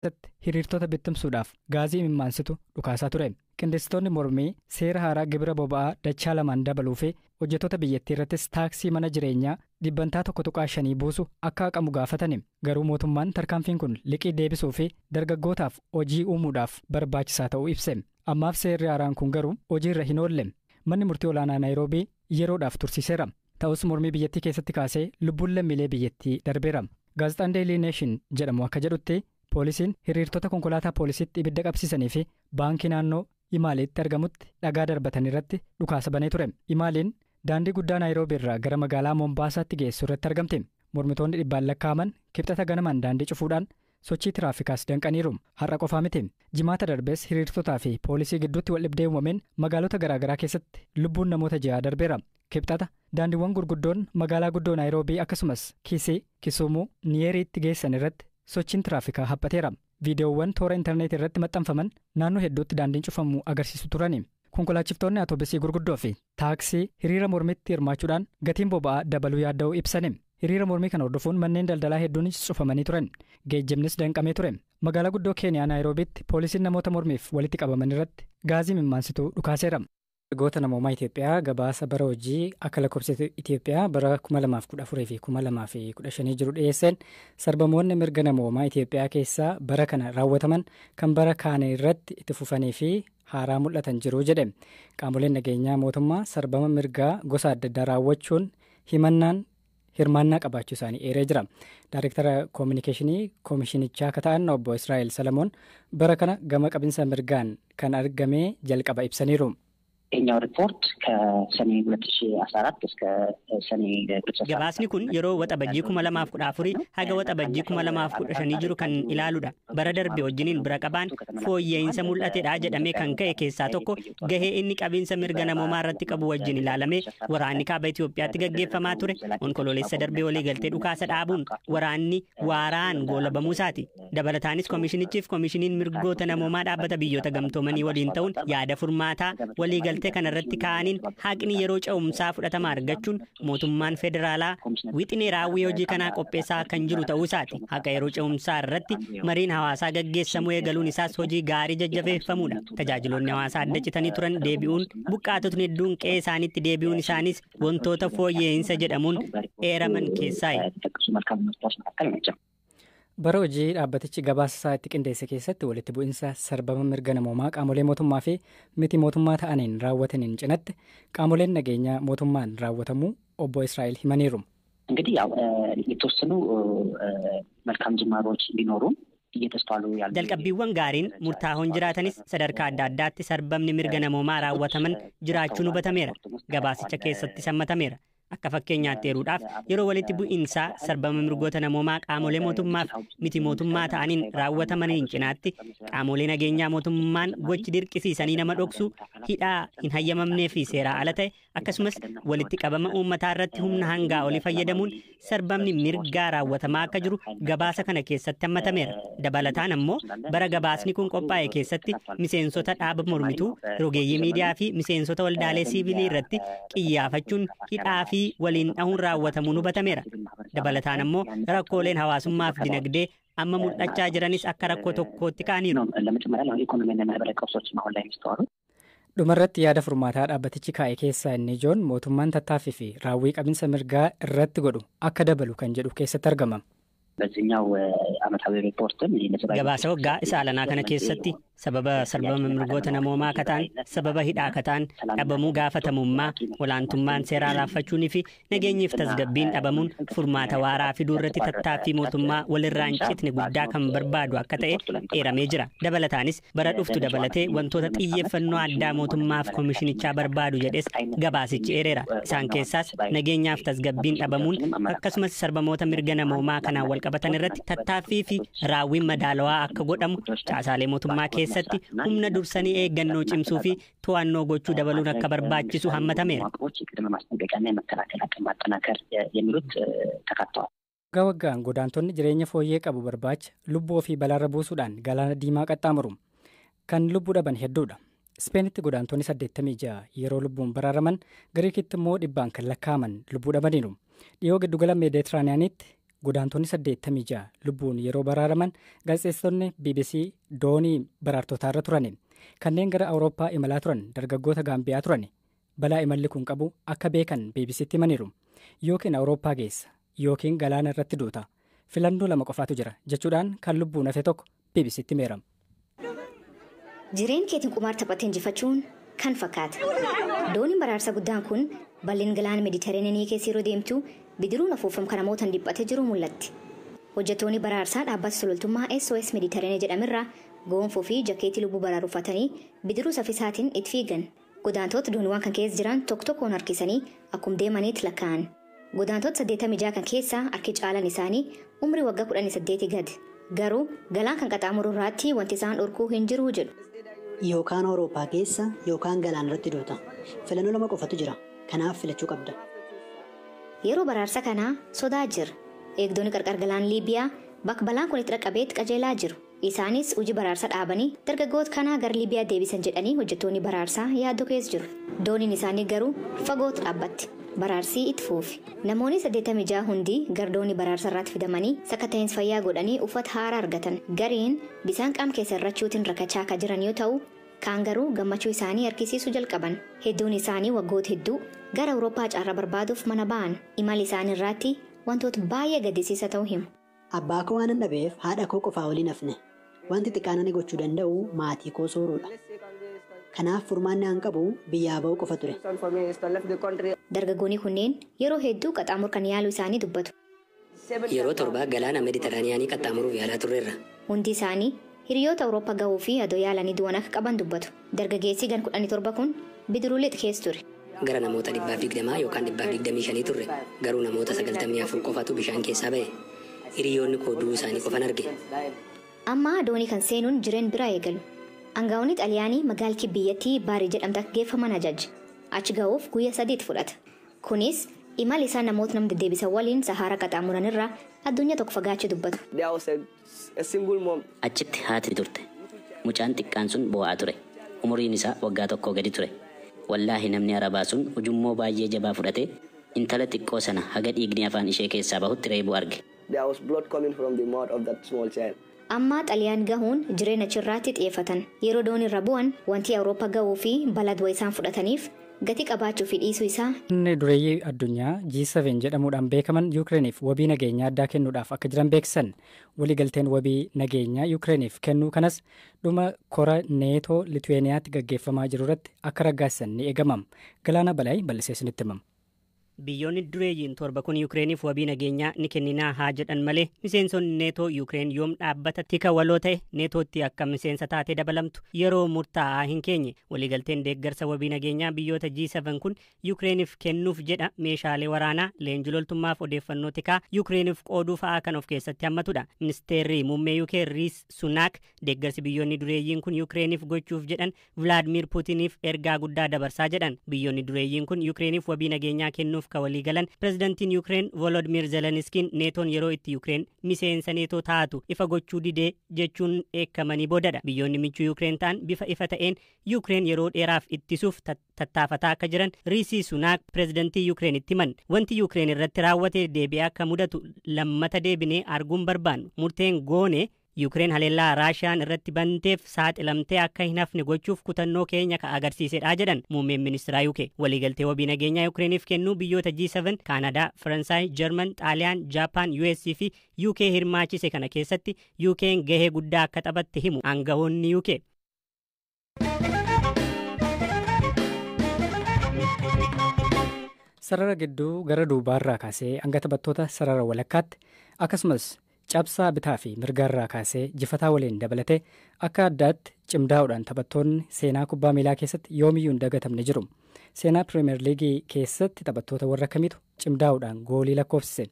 Keessatti hiriirtota bittimsuudhaaf gaazii imimmaansitu dhukaasaa ture. Qindeessitoonni mormii seera haaraa gibira boba'aa dachaa lamaan dabaluu fi hojjettoota biyyattii irrattis taaksii mana jireenyaa 1.5% buusu akka haqamu gaafatani. Garuu mootummaan tarkaanfiin kun liqii deebisuu fi dargaggootaaf hojii uumuudhaaf barbaachisaa ta'uu ibse. Ammaaf seerri haaraan kun garuu hojiirra hin oolle. Manni murtii olaanaa Naayiroobii yeroodhaaf tursiiseera. Ta'us mormii biyyattii keessatti kaasee lubbuun lammiilee biyyattii darbeera. Gaazexaan Daily Nation jedhamu akka jedhutti, poolisiin hiriirtota konkolaataa poolisiitti ibidda qabsiisanii fi baankii naannoo Imaaleetti argamutti dhagaa darbatan irratti dhukaasa banee ture. Imaaliin daandii guddaa Naayiroobii irraa gara magaalaa Moombaasaatti geessu irratti argamti. Mormitoonni dhibbaan lakkaa'aman Kibxata ganamaan daandii cufuudhaan sochii tiraafikaas danqaniiru. Har'a qofaa miti. Jimaata darbees hiriirtotaa fi poolisii gidduutti wal dhibdee uumameen magaalota garaagaraa keessatti lubbuun namoota ja'a darbeera. Kibxata daandiiwwan gurguddoon magaalaa guddoo Naayiroobii akkasumas Kisii, Kisumuu, Niyeeriitti geessan irratti sochiin tiraafikaa haphateera. Viidiyoowwan toora intarneetii irratti maxxanfaman naannoo hedduutti daandiin cufamuu agarsiisu turani. Konkolaachiftonni atoobisii gurguddoo fi taaksii hiriira mormitti hirmaachuudhaan gatiin boba'aa dabaluu yaadda'uu ibsani. Hiriira mormii kana hordofuun manneen daldalaa hedduunis cufamanii turan. Geejjibnis danqamee ture. Magaalaa guddoo Keeniyaa Naayiroobiitti poolisiin namoota mormiif walitti qabaman irratti gaazii imimmaansituu dhukaaseera. Mirgoota namoomaa Itoophiyaa gabaasa bara hojii akka lakkoofsa Itoophiyaa bara 2014 fi 2015 jiru dhiyeesseen, sarbamoonni mirga namoomaa Itoophiyaa keessaa bara kana raawwataman kan bara kaane irratti itti fufanii fi haaraa mul'atan jiru jedhe. Qaamoleen nageenyaa mootummaa sarbama mirgaa gosa adda addaa raawwachuun himannaan hirmaannaa qabaachuu isaanii eeree jira. Daayirektara koominikeeshinii koomishinichaa akka ta'an obbo Israa'el Salamoon bara kana gama qabinsa mirgaan kan argame jalqaba ibsaniiru. የኛው ሪፖርት ከሰኔ 2014 እስከ ሰኔ Gabaasni kun yeroo Waxabajjii 2014 haga Waxabajjii 2015 jiru kan ilaaludha. Bara darbe wajjiniin bira qabaan fooyya'insa mul'atedha jedhamee kan ka'e keessaa tokko gahee inni qabiinsa mirga namoomaa irratti qabu wajjin ilaalame waraanni kaaba Itoophiyaatti gaggeeffamaa ture Onkoloolessa darbee waliigaltee dhukaasa dhaabuun waraanni waaraan goolabamuu isaati. Dabalataanis koomishinichiif koomishiniin mirgoota namoomaa dhaabbata biyyoota gamtoomanii waliin ta'uun yaada furmaataa waliigaltee kanarratti kaa'aniin haqni yeroo ce'umsaa fudhatama argachuun mootummaan federaalaa wixinee raawwii hojii kanaa qopheessaa kan jiru ta'uu isaati. Haqa yeroo ce'umsaa irratti mariin hawaasaa gaggeessamuu eegaluun isaas hojii gaarii jajjabeeffamuudha. Tajaajiloonni hawaasaa adda citanii turan deebi'uun, buqqaatotni hedduun qe'ee isaaniitti deebi'uun isaanis wantoota fooyya'insa jedhamuun eeraman keessaayi. Bara hojii dhaabbatichi gabaasa isaa itti qindeesse keessatti walitti bu'insa sarbama mirga namoomaa qaamolee mootummaa fi miti mootummaa ta'aniin raawwataniin cinatti qaamoleen nageenyaa mootummaan raawwatamuu obbo Israa'el himaniiru. እንግዲህ ያው የተወሰኑ መልካም ጅማሮች ቢኖሩም እየተስተዋሉ ያሉ Jalqabbiiwwan gaariin murtaahoon jiraatanis sadarkaa adda addaatti sarbamni mirga namoomaa raawwataman jiraachuun hubatameera. Gabaasicha keessatti hammatameera. Akka fakkeenyaatti eeruudhaaf, yeroo walitti bu'iinsaa sarbama mirgoota namoomaa qaamolee mootummaaf miti mootummaa ta'aniin raawwatamaniin cinaatti qaamolee nageenyaa mootummaan gochi dirqisiisanii nama dhoksuu, hidhaa hin hayyamamnee fi seeraa ala ta'e, akkasumas walitti qabama uummataa irratti humna hangaa olii fayyadamuun sarbamni mirgaa raawwatamaa akka jiru gabaasa kana keessatti hammatameera. Dabalataan ammoo bara gabaasni kun qophaa'e keessatti miseensota dhaaba mormituu, rogeeyyii miidiyaa fi miseensota waldaalee siivilii irratti qiyyaafachuun hidhaa fi waliin dhahuun raawwatamuun hubatameera. Dabalataan ammoo rakkooleen hawaasummaa fi dinagdee amma mul'achaa jiranis akka rakkoo tokkootti ka'aniiru. ለመጨመሪያ ኢኮኖሚና ማህበራዊ ቀውሶችም አሁን ላይ የሚስተዋሉ Dhumarratti yaada furmaataa dhaabbatichi kaa'e keessaa inni ijoon mootummaan tattaaffii fi raawwii qabinsa mirgaa irratti godhu akka dabalu kan jedhu keessatti argama. በዚህኛው ዓመታዊ ሪፖርትም Gabaasa waggaa isa alanaa kana keessatti sababa sarbama mirgoota namoomaa kataan, sababa hidhaa kataan, dhabamuu gaafatamummaa, olaantummaan seeraa laaffachuunii fi nageenyiif tasgabbiin dhabamuun furmaata waaraa fiduu irratti tattaaffii mootummaa walirraa hin citne guddaa kan barbaadu akka ta'e eeramee jira. Dabalataanis bara dhuftu dabalatee wantoota xiyyeeffannoo addaa mootummaaf koomishinichaa barbaadu jedhes gabaasichi eereera. Isaan keessaas nageenyaaf tasgabbiin dhabamuun akkasumas sarbamoota mirga namoomaa kanaan wal qabatan irratti tattaaffii fi raawwiin madaalawaa akka godhamu, caasaalee mootummaa keessatti humna dursanii eeggannoo cimsuu fi to'annoo gochuu dabaluun akka barbaachisu hammatameera. መዋቅሮች የቅድመ ማስጠንቀቂያና የመከላከል አቅም ማጠናከር የሚሉት ተካተዋል። Waggaa waggaan godaantonni jireenya fooyyee qabu barbaacha lubbuu ofii balaarra buusuudhaan galaana diimaa qaxxaamuru. Kan lubbuu dhaban hedduudha. Ispeenitti godaantonni 86 yeroo lubbuun baraaraman, Giriikitti immoo dhibbaan kan lakkaa'aman lubbuu dhabaniiru. Dhiyoo giddugala Meeditiraaniyaanitti Godaantonni 86 lubbuun yeroo baraaraman gaazexeessitoonni BBC doonii baraartotaarra turan. Kanneen gara Awurooppaa imalaa turan dargaggoota Gaambiyaa turan. Balaa imalli kun qabu akka beekan BBCtti himaniiru. Yookiin Awurooppaa geessa yookiin galaana irratti duuta. Filannoo lama qofaatu jira jechuudhaan kan lubbuun hafe tokko BBCtti himeera. Jireen keetiin qumaar taphatee injifachuun kan fakkaata. Dooniin baraarsa guddaan kun bal'in galaana Meeditiraaniyaa keessa yeroo deemtu bidiruun afuufam kan namootaan dhiphatee jiru mul'atti. Hojjettoonni baraarsaa dhaabbata sololtummaa SOS Meeditiraaniyaa jedhamirraa gonfoo fi jakeetii lubbuu baraaru uffatanii bidiruu saffisaatiin itti fiigan. Godaantota dooniiwwan kan keessa jiran tokko tokkoon harkisanii akkuma deemanitti lakkaa'an. Godaantota 86 kan keessaa harki caalan isaanii umrii waggaa 18 gadi. Garuu galaan kan qaxxaamuru irraatti wanti isaan dhorkuu hin jiru jedhu. Yookaan Awurooppaa keessa yookaan galaana irratti duuta. Filannoo lama qofatu jira. Kanaaf filachuu qabda. Yeroo baraarsa kanaa sodaa jira. Eegdonni qarqara galaana Liibiyaa bakka balaan kun itti dhaqqabeetti qajeelaa jiru. Isaanis hojii baraarsa dhaabanii dargaggoota kanaa gara Liibiyaa deebisan jedhanii hojjettoonni baraarsaa yaaddoo keessa jiru. Dooniin isaanii garuu fagootti dhaabbatti. Baraarsii itti fuufi. Namoonni 86 hundi gara doonii baraarsa irraatti fidamanii sakatta'insa fayyaa godhanii uffata haaraa argatan. Gariin bisaan qaama keessa irrachuutiin rakkachaa akka jiran yoo ta'u, kaan garuu gammachuu isaanii harkisiisuu jalqaban. Hedduun isaanii waggoota hedduu gara Awurooppaa carraa barbaaduuf mana ba'an. Imala isaanii irraatti wantoota baay'ee gaddisiisa ta'uu himu. Abbaa koo waan hin dhabeef haadha koo qofaa waliin hafne. Wanti xiqqaan ani gochuu danda'u maatii koo sooruudha. Kanaaf furmaanni an qabu biyyaa ba'uu qofa ture. Dargaggoonni kunneen yeroo hedduu qaxxaamura kan yaaluu isaanii dubbatu. Yeroo torba galaana Meeditiraaniyaanii qaxxaamuruuf yaalaa turreerra. Hundi isaanii hiriyoota Awurooppaa gahuu fi adoo yaalanii du'an akka qaban dubbatu. Dargaggeessi gan 17 kun bidiruu lixa keessa ture. Gara namoota 120 yookaan 125 turre, garuu namoota 94 qofatu bishaan keessaa ba'e. Hiriyoonni koo du'uu isaanii qofan arge. Amma doonii kan seenuun jireen biraa eegalu. Aangaa'onni Xaaliyaanii magaalaa biyyattii Baarii jedhamtu akka geeffaman ajaje. Achi gahuuf guyyaa sadiitti fudhata. Kunis imala isaan namoota nama deddeebisan waliin Sahaara qaxxaamuran irraa addunyaa tokko fagaachuu dubbatu. Achitti haati turte. Mucaan xiqqaan sun boo'aa ture. Umuriin isaa waggaa tokkoo gadi ture. Wallaahi, namni Arabaa sun ujummoo baay'ee jabaa fudhatee intala xiqqoo sana haga dhiigni afaan ishee keessaa bahutti reebuu arge. Amma Xaaliyaan gahuun jireenya achirraatti xiyyeeffatan. Yeroo doonii irra bu'an wanti Awurooppaa gahuu fi balaa du'a isaan fudhataniif gatii qabaachuu fi dhiisuu isaa. Inni dureeyyii addunyaa G7 jedhamuudhaan beekaman Yukireeniif wabii nageenyaa addaa kennuudhaaf akka jiran beeksisan. Waliigalteen wabii nageenyaa Yukireeniif kennuu kanas dhuma kora Neetoo Lituweeniyaatti gaggeeffamaa jiru irratti akka raggaasisan ni eegamam. Galaana Balaay bal'isee isinitti himama. Biyyoonni dureeyyiin torba kun Yukireeniif wabii nageenyaa ni kenninaa haa jedhan malee, miseensonni Neetoo Yukireen yoom dhaabbata tika waloo ta'e Neetootti akka miseensa taatee dabalamtu yeroo murtaa'aa hin keenye. Waliigalteen deeggarsa wabii nageenyaa biyyoota G7 kun Yukireeniif kennuuf jedha meeshaalee waraanaa, leenjii loltummaaf, odeeffannoo tikaa Yukireeniif qooduu fa'aa kan of keessatti hammatudha. Ministeerri muummee UK Riis Sunaak deeggarsi biyyoonni dureeyyiin kun Yukireeniif gochuuf jedhan Vilaadimir Puutiniif ergaa guddaa dabarsaa jedhan. Biyyoonni dureeyyiin kun Yukireeniif wabii nageenyaa kennuuf ka walii galan pirezidantiin Yukireen Volodimir Zelenskiin Neetoon yeroo itti Yukireen miseensa Neetoo taatu ifa gochuu didee jechuun eekkamanii boodadha. Biyyoonni michuu Yukireen ta'an bifa ifa ta'een Yukireen yeroo dheeraaf ittisuuf tattaafataa akka jiran Riisii Sunaak pirezidantii Yukireen itti himan. Wanti Yukireen irratti raawwate deebi'ee akka mudatu lammata deebinee arguun barbaannu. Murteen goone Yukireen haleellaa Raashiyaan irratti banteef saaxilamtee akka hin hafne gochuuf kutannoo keenya ka agarsiisedha jedhan muummeen ministeeraa UK. Waliigaltee wabii nageenyaa Yukireeniif kennuu biyyoota G7 Kaanadaa, Faransaay, Jarman, Xaaliyaan, Jaapaan, US fi UK hirmaachise kana keessatti UK'n gahee guddaa akka taphatte himu aangawoonni UK. Sarara gidduu gara duubaarraa kaasee hanga taphattoota sarara walakkaatti, akkasumas cabsaa bitaa fi mirgaarraa kaasee jifataa waliin dabalatee akka addaatti cimdaa'uudhaan taphattoonni seenaa kubbaa miilaa keessatti yoomiyyuu hin dagatamne jiru. Seenaa Pirimeer Liigii keessatti taphattoota warra kamiitu cimdaa'uudhaan goolii lakkoofsise?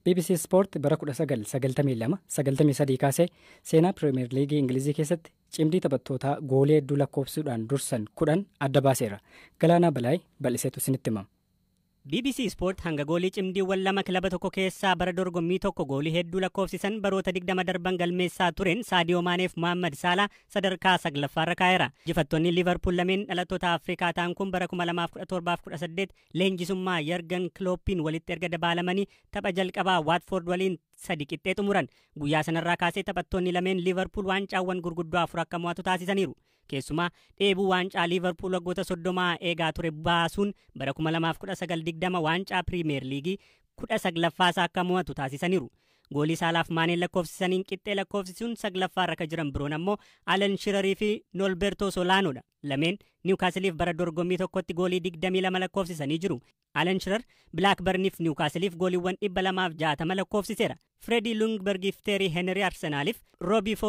BBC Sport bara 1992-93 kaasee seenaa Pirimeer Liigii Ingilizii keessatti cimdii taphattootaa goolii hedduu lakkoofsuudhaan dursan 10 adda baaseera. Galaanaa Balaay bal'iseetu isinitti himama. BBC Sport hanga goolii cimdiiwwan lama kilaba tokko keessaa bara dorgommii tokko goolii hedduu lakkoofsisan baroota 20 darban galmeessaa tureen Saadiyoo Maaneef Mohaammed Saalaa sadarkaa saglaffaarra kaa'eera. Injifattoonni Liverpool lameen dhalattoota Afrikaa ta'an kun bara 2017-18 leenjisummaa Yargan Klooppiin walitti erga dabaalamanii tapha jalqabaa Watford waliin 3 qixxee xumuran. Guyyaa sanarraa kaasee taphattoonni lameen Liverpool waancaawwan gurguddoo 4 akka mo'atu taasisaniiru. Keessumaa dheebuu waancaa Liverpool waggoota 30 eegaa ture baasuun bara 2019-20 waancaa Piriimeer Liigii 19ffaasaa akka mo'atu taasisaniiru. Goolii Saalaaf Maaneen lakkoofsisaniin qixxee lakkoofsisuun saglaffaarra akka jiran biroon ammoo Alan Shirarii fi Nolberto Solaanoodha. Lameen Niwukaasiliif bara dorgommii tokkotti goolii 22 lakkoofsisanii jiru. Alan Shirar Bilaakbarniif Niwukaasiliif gooliiwwan 260 lakkoofsiseera. Freddy Lundbergiif Teerii Henry Arsenaaliif Roobii Fool